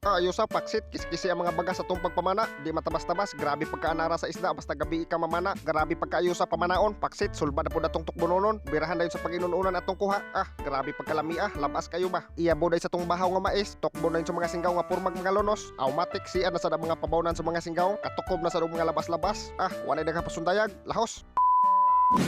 Ayo sa paksit, kiskisi ang mga baga sa atong pagpamana, di matabas-tabas, grabe pagkaanara sa isda basta gabi ka mamana, grabe pagkaayo sa pamanaon, paksit, sulba na pud atong tukbononon, birahan dayon sa pag-inununan atong kuha. Ah, grabe pagkalami ah, labas kayo ba. Iyabo day sa tong bahaw nga mais, tukbo na yun sa mga singgaw nga purmag mga lonos, automatic siya na sa mga pabawnan sa mga singgaw, katukob na sa mga labas-labas. Ah, walay daghang pasundayag, lahos.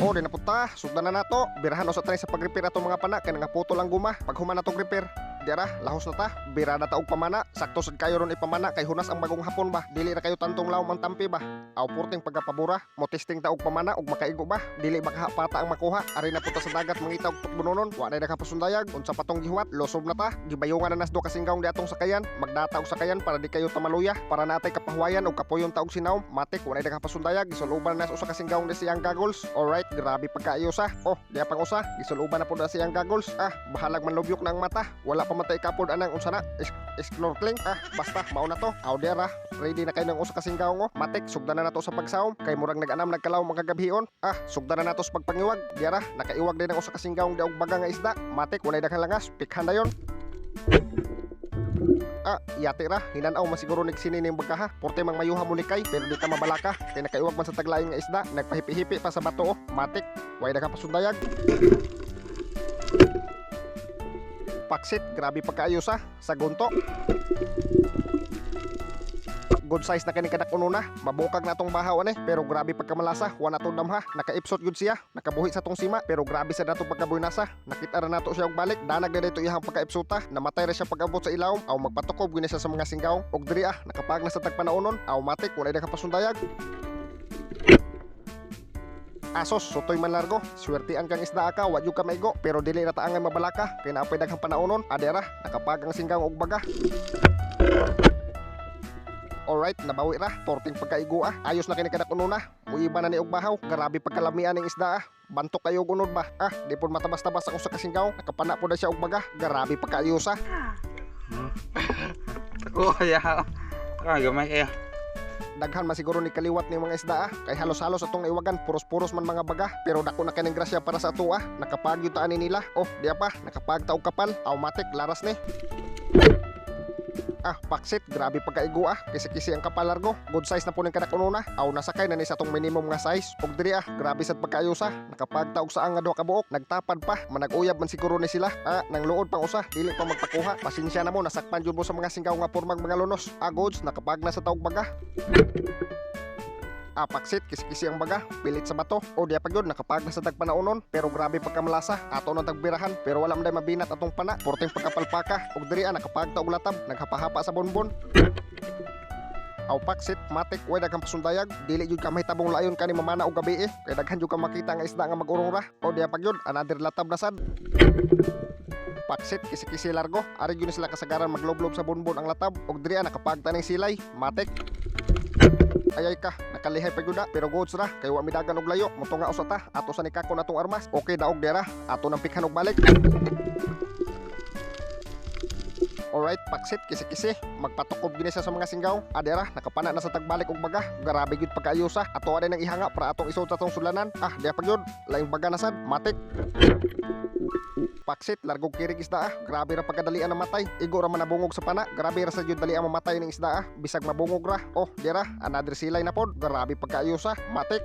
Oh, di na punta. Sugdan na nato. Birahan sa try sa pag-repair atong mga pana kay nangaputol ang guma. Paghuman natong repair, dira, lahos na ta. Bira na ta og pamana. Sakto sad kayo ron ipamana kay hunas ang bagong hapon ba. Dili ra kayo tantong lawom ang tampi ba. Aw purting pagkapabura. Mo testing ta og pamana og makaigo ba. Dili ba kahapata ang makuha. Ari na punta sa dagat mangita og tukbononon. Wa na nakapasundayag. Unsa pa tong gihuwat? Losob na ta. Gibayungan na nas do kasinggaw di atong sakayan. Magdata og sakayan para di kayo tamaluya. Para natay kapahuwayan og kapuyon ta og sinawom. Matik wa na nakapasundayag. Gisuluban na nas usa ka singgaw di siyang goggles. Alright, grabe pagkaayo sa. Oh, diya pang usa. Gisuluban na pud na siyang goggles. Ah, bahalag manlubyok na ang mata. Wala pa matay kapod anang unsa na. Snorkeling. Ah, basta mao na to. Aw dira, ready na kayo ng usa ka singgaw oh. Matik, sugdan na nato sa pagsawom kay murag nag-anam nagkalaw mga gabhion. Ah, sugdan na nato sa pagpangiwag. Dira, nakaiwag din ang usa ka singgaw di og baga nga isda. Matik, walay daghang langas. Pikhan dayon. Ah, yati ra, hinanaw masiguro nigsini ning baga ha. Porte mang mayuha mo likay, pero di ta mabalaka. Kay nakaiwag man sa taglaing nga isda, nagpahipi-hipi pa sa bato oh. Matik, way daghang pasundayag. Paksit, grabe pagkaayo sa gunto. Good size na kini kadak na. Mabungkag na atong bahaw ani, pero grabe pagkamalasa, wa na to damha. Nakaipsot gyud siya, nakabuhi sa tong sima, pero grabe sa nato pagkabuynasa. Nakita ra nato siya og balik, danag na dito iyang pagkaipsota. Namatay ra siya pag-abot sa ilawom, aw magpatukob gyud siya sa mga singgaw. Og diri ah, nakapag na sa tagpanaunon, aw matik walay nakapasundayag. Asos, sutoy man largo. Swerte ang kang isda ka, wa jud ka maigo, pero dili ra ta angay mabalaka kay naapay daghang panaunon. Adera, nakapag ang singgaw og baga. Alright, nabawi ra. Porting pagkaigo ah. Ayos na kini kadak na. Muiba na ni og bahaw. Grabe pagkalamian ning isda ah. Bantok kayo og unod ba? Ah, di pud matabas-tabas ako sa kasinggaw. Nakapana po na siya og baga. Grabe pagkaayos ah. Oh, ya. Ah, gamay kayo. Daghan man siguro ni kaliwat ni mga isda ah. Kay halos-halos atong naiwagan, puros-puros man mga baga. Pero dako na kaning grasya para sa ato ah. Nakapag yun ani nila. Oh, diya pa, nakapag og kapal. Automatic laras ni. Ah, paksit, grabe pagkaigo ah. Kisi-kisi ang kapal largo. Good size na po ning kadak una. Aw nasakay na ni sa atong minimum nga size. Ug diri ah, grabe sad pagkaayo sa. Nakapagta og saang nga duha ka buok, nagtapad pa. Manag-uyab man siguro ni sila. Ah, nang luod pang usa, dili pa magpakuha. Pasensya na mo, nasakpan jud mo sa mga singgaw nga pormag mga lunos. Ah, goods, nakapag na sa taog baga. Ah, paksit, kisikisi ang baga, pilit sa bato. O diya pa gyud, nakapag na sa tagpanaunon, pero grabe pagkamalasa. Ato nang tagbirahan, pero wala man day mabinat atong pana, porting pagkapalpaka. Og diri ah, nakapagta og latab, naghapahapa sa bonbon. Aw paksit, matik, way daghang pasundayag, dili jud ka mahitabong layon kani mamana og gabi eh. Kay daghan jud ka makita nga isda nga mag-urong ra. O diya pa gyud, another latab na sad. Paksit, kisi-kisi largo, ari gyud ni sila kasagaran magloblob sa bonbon ang latab. Og diri ah, nakapagta ning silay, matik. Ayay ka, nakalihay pa gyud na, pero goods ra kay wa midagan og layo, motunga usa ta, ato sa nikakon atong armas. Okay daog dira, ato nang pikhan og balik. Alright, paksit, kisi-kisi, magpatukob gini siya sa mga singgaw. Adera, nakapana na sa tagbalik og baga. Grabe gyud pagkaayusa. Ato ani nang ihanga para atong isod sa atong sulanan. Ah, diya pa gyud, laing baga na sad, matik. Paksit, largog kirig isda ah. Grabe ra pagkadalian na matay. Igo ra man nabungog sa pana. Grabe ra sa jud dali ang mamatay ning isda ah. Bisag mabungog ra. Oh, dira, another silay na pod. Grabe pagkaayusa, matik.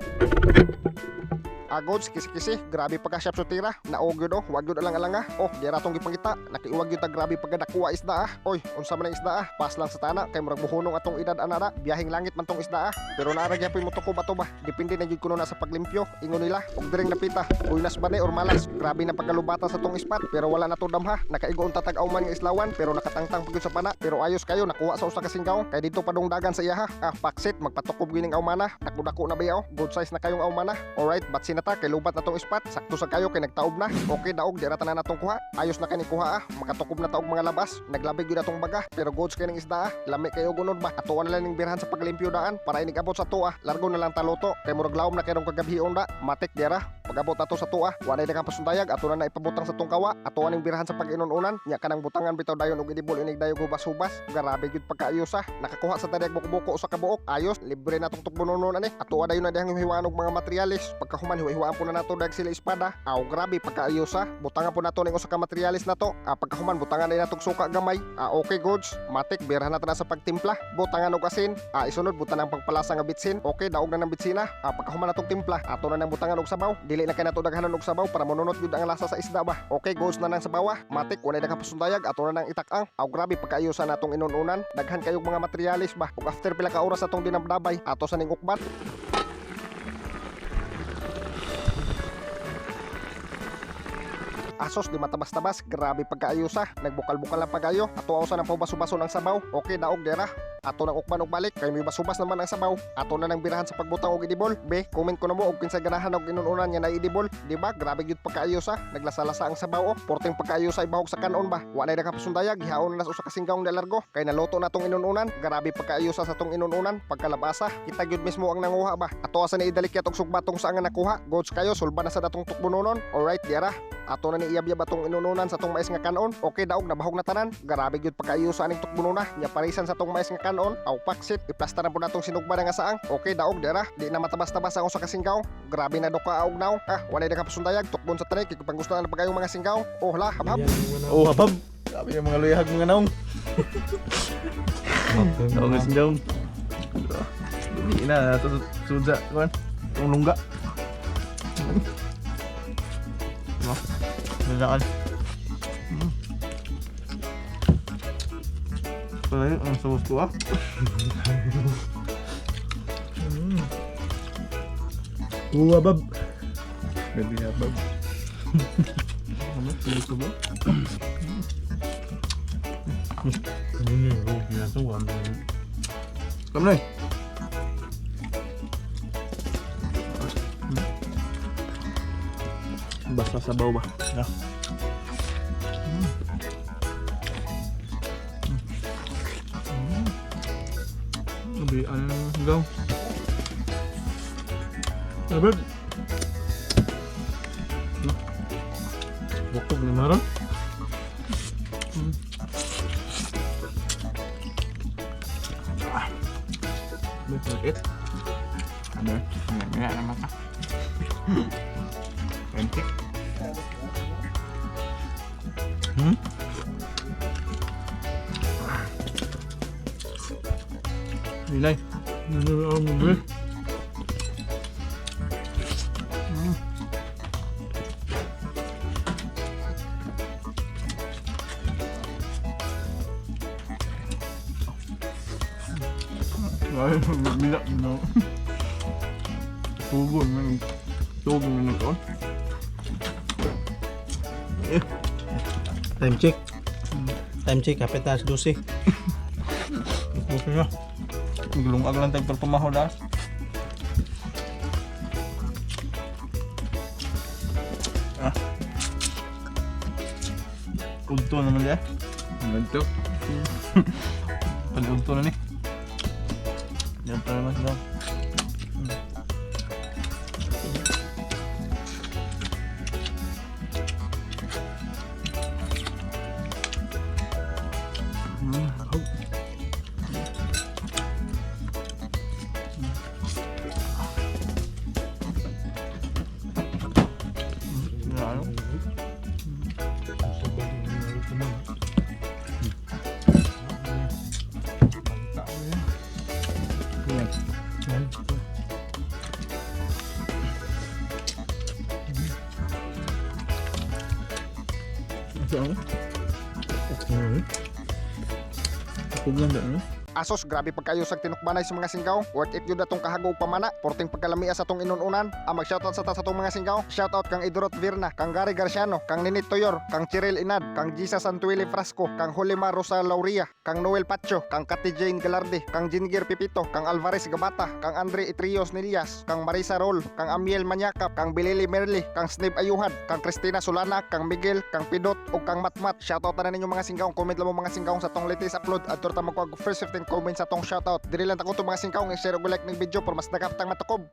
Agod, kisi-kisi, grabe pagka siyap tira. Naog yun oh, wag yun alang-alanga. Oh, dira tong gipangita. Nakiuwag yun ta grabe pagkadakuha isda ah. Oy, unsa man ang isda ah. Pas lang sa tana kay murag muhunong atong edad anara. Biyahing langit man tong isda ah. Pero naara gyapon mo tuko bato ba. Depende na jud kuno na sa paglimpyo. Ingon nila, og diring napita. Uynas ba ni or malas. Grabe na pagkalubata sa tong ispat pero wala na to damha. Nakaigo unta tag man nga islawan pero nakatangtang pag sa pana. Pero ayos kayo nakuha sa usa ka singgaw kay dito padung dagan sa iyaha. Ah, paksit magpatukob gining awmana. Dako-dako na bayaw. Good size na kayong awmana. Alright, batsi na ta kay lubat na tong ispat. Sakto sa kayo kay nagtaob na. Okay daog di ra tanan natong kuha. Ayos na kini kuha ah. Makatukob na taog mga labas. Naglabig gyud atong baga pero goods kay ning isda ah. Lami kayo gunod ba. Atuan na lang ning birhan sa paglimpyo daan para inig abot sa tuwa. Largo na lang taloto kay murag lawom na kay rong kagabhion da. Matik dira. Pag-abot nato sa tuwa, wa nay daghang pasundayag, ato na na ipabutang sa tong kawa, ato aning birahan sa pag-inununan, nya kanang butangan bitaw dayon og edible inig dayo hubas-hubas. Grabe gyud pagkaayos ah. Nakakuha sa tadiyag buko-buko usa ka buok. Ayos, libre na tong tukbononon ani. Ato dayon na dihang hiwaan og mga materyales. Pagkahuman hiwa-hiwaan po na nato dag sila espada. Aw, grabe pagkaayos ah. Butangan po nato ning usa ka materyales nato. Ah, pagkahuman butangan na natong suka gamay. Ah, okay goods. Matik birahan nato na sa pagtimpla. Butangan og asin. Ah, isunod butan ang pangpalasa nga bitsin. Okay, daog na ng bitsina. Ah, pagkahuman natong timpla, ato na nang butangan og sabaw. Dili na kay nato daghanon og sabaw para monunot gyud ang lasa sa isda ba. Okay, goods na nang sabawa. Matik walay nakapasundayag, ato na nang itakang. Aw, grabe pagkaayos sa natong inununan. Daghan kayog mga materyales ba. Ug after pila ka oras atong dinabdabay, ato sa ning ukban. Asos di matabas-tabas, grabe pagkaayos ah. Nagbukal-bukal ang pagayo. Ato sa nang pabaso-baso ng sabaw. Okay, daog dera. Ato nang ukban og balik kay may basubas naman ang sabaw. Ato na nang birahan sa pagbutang og edible. Be, comment ko na mo og kinsa ganahan og inununan nga na edible. Di ba? Grabe gyud pagkaayos ah. Naglasa-lasa ang sabaw oh. Porting pagkaayos ay bahog sa kanon ba. Wa nay nakapasundayag, gihaon na sa usa ka singgawng na largo. Kay naluto na tong inununan. Grabe pagkaayos sa tong inununan. Pagkalabasa, kita gyud mismo ang nanguha ba. Ato asa ni idalikyat og sugbatong sa nga nakuha. Goods kayo, sulba na sa datong tukbononon. Alright, diara. Ato na ni iyab-yab atong inununan sa tong mais nga kanon. Okay, daog na bahog na tanan. Grabe gyud pagkaayo sa aning tukbonona. Nya parisan sa tong mais nga kanon. Aw paksit, iplasta na po natong sinugba na nga saang. Okay, daog dira. Di na matabas-tabas ang usa ka singgaw. Grabe na doka aog naw. Ah, walay nakapasundayag. Tukbon sa tanik kay panggusto na pagayong mga singgaw. Oh la, habhab. Oh, habab. Grabe yung mga luyahag mga naong. Naong nga singaw. Dumi na nato sudza kuan. Itong lungga. Diba? Lalakad. Palayo ang sauce ko ah. Oh, habab. Grabe habab. Ano? Gusto mo? Kamu na. Basta sabaw ba? Yeah. Sabi, ano gaw? Sabi. No. Bukog na meron. Ah. May it. Ano? Nga na mata. 20. Hmm? Nilay. Ano ang bre? Ay, bila no. Tugon man. Tugon man ko. Time check. Time check, kapit na alas 12. Okay na. Naglungag lang tayo pamaho das. Ah. Udto naman siya. Udto. Pag-udto na ni. Yan pa naman sila. Oh. Ano? Ano? Ako lang ano? Asos, grabe pagkayo sa tinukbanay sa mga singgaw. Worth it yun atong kahago og pamana. Porting pagkalamia sa tong inununan. Ang mag-shoutout sa ta sa tong mga singgaw. Shoutout kang Idrot Virna, kang Gary Garciano, kang Ninit Toyor, kang Chiril Inad, kang Gisa Santuili Frasco, kang Julima Rosa Lauria, kang Noel Pacho, kang Kati Jane Galarde, kang Jingir Pipito, kang Alvarez Gabata, kang Andre Itrios Nilias, kang Marisa Rol, kang Amiel Manyakap, kang Bilili Merli, kang Snib Ayuhad, kang Christina Solana, kang Miguel, kang Pidot, ug kang Matmat. Shoutout na ninyo mga singgaw. Comment lang mo mga singgaw sa tong latest upload at turta magkuha og first 15 comment sa tong shoutout. Diri lang ta ko mga singgaw, i-share ug like ning video para mas dagaptang matukob.